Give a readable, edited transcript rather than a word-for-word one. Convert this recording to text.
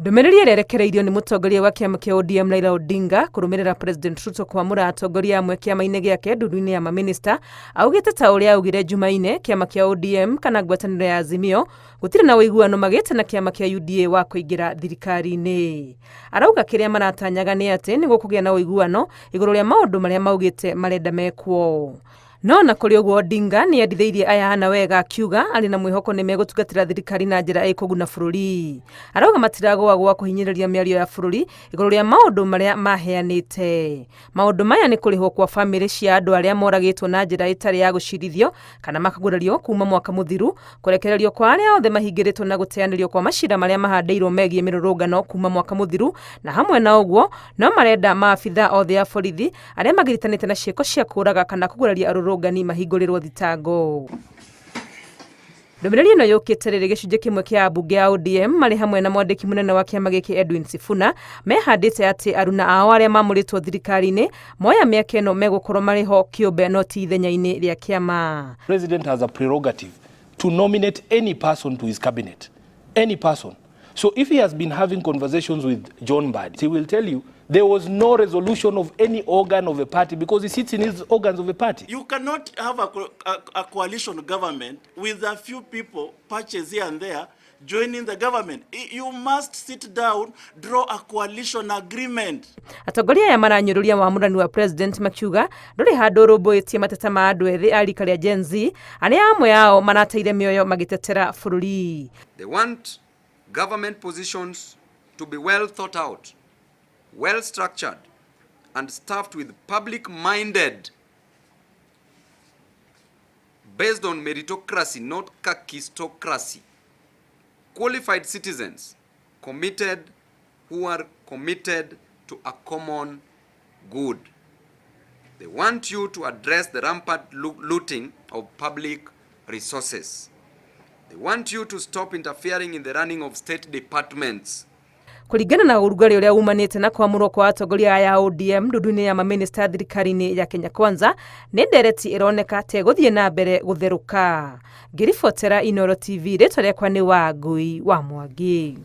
Ndũmĩrĩri ĩrĩa ĩrekereirio nĩ mũtongoria wa kĩama kĩa ODM Raila Odinga kũrũmĩrĩra President Ruto kwamũra atongoria amwe kĩama-inĩ gĩake ndundu-inĩ ya mamĩnĩsta, augĩte ta ũrĩa augire Jumaine, kĩama kĩa ODM kana ngwatanĩro ya Azimio gũtirĩ na ũiguano magĩte na kĩama kĩa UDA wa kũingĩra thirikari-inĩ. Arauga kĩrĩa maratanyaga nĩ atĩ nĩ gũkũgĩa na ũiguano igũrũ rĩa maũndũ marĩa maugĩte marenda mekwo. No ona kũrĩ ũguo Odinga nĩ endithĩirie aya ana wega akiuga arĩ na mwĩhoko nĩ megũtungatĩra thirikari na njĩra ĩkũguna bũrũri. Arauga matiragũagũa kũhinyĩrĩria mĩario ya bũrũri igũrũ rĩa maũndũ marĩa maheanĩte. Maũndũ maya nĩ kũrĩhwo kwa famĩlĩ cia andũ arĩa moragĩtwo na njĩra ĩtarĩ ya gũcirithio kana makagurario kuma mwaka mũthiru, kũrekererio kwa arĩa othe mahingĩrĩtwo na gũteanĩrio kwa macira marĩa mahandĩirwo megiĩ mĩrũrũngano kuma mwaka mũthiru, na hamwe na ũguo no marenda maabithaa othe a borithi arĩa magiritanĩte na ciĩko cia kũraga kana kũguraria arũrũngani mahingũrĩrwo thitango. Ndũmĩrĩri ĩno yũkĩte rĩrĩ gĩcunjĩ kĩmwe kĩa ambunge a ODM marĩ hamwe na mwandĩki mũnene wa kĩama gĩkĩ Edwin Sifuna mehandĩte atĩ aruna ao arĩa mamũrĩtwo thirikari-inĩ moya mĩaka ĩno megũkorwo marĩ ho kĩũmbe no ti ithenya-inĩ rĩa kĩama. President has a prerogative to nominate any person to his cabinet. Any person. So if he has been having conversations with John Mbadi, he will tell you there was no resolution of any organ of a party because he sits in his organs of a party. You cannot have a coalition government with a few people, patches here and there, joining the government. You must sit down, draw a coalition agreement. Atongoria aya maranyũrũria wamũrani wa president makiuga ndũrĩ handũ ũrũmbũĩtie mateta ma andũ ethĩ a rika rĩa Gen Z arĩa amwe ao marateire mĩoyo magĩtetera bũrũri. They want government positions to be well thought out, well structured, and staffed with public-minded, based on meritocracy, not kakistocracy, qualified citizens committed who are committed to a common good. They want you to address the rampant looting of public resources. They want you to stop interfering in the running of state departments. Kũringana na ũrugarĩ ũrĩa umanĩte na kwamũrwo kwa atongoria aya a ODM ndundu-inĩ ya mamĩnĩsta thirikari-inĩ ya Kenya Kwanza, nĩ ndereti ĩroneka ta ĩgũthiĩ na mbere gũtherũka. Ngĩribotera Inooro TV, rĩtwa rĩakwa nĩ Wangui wa Mwangi.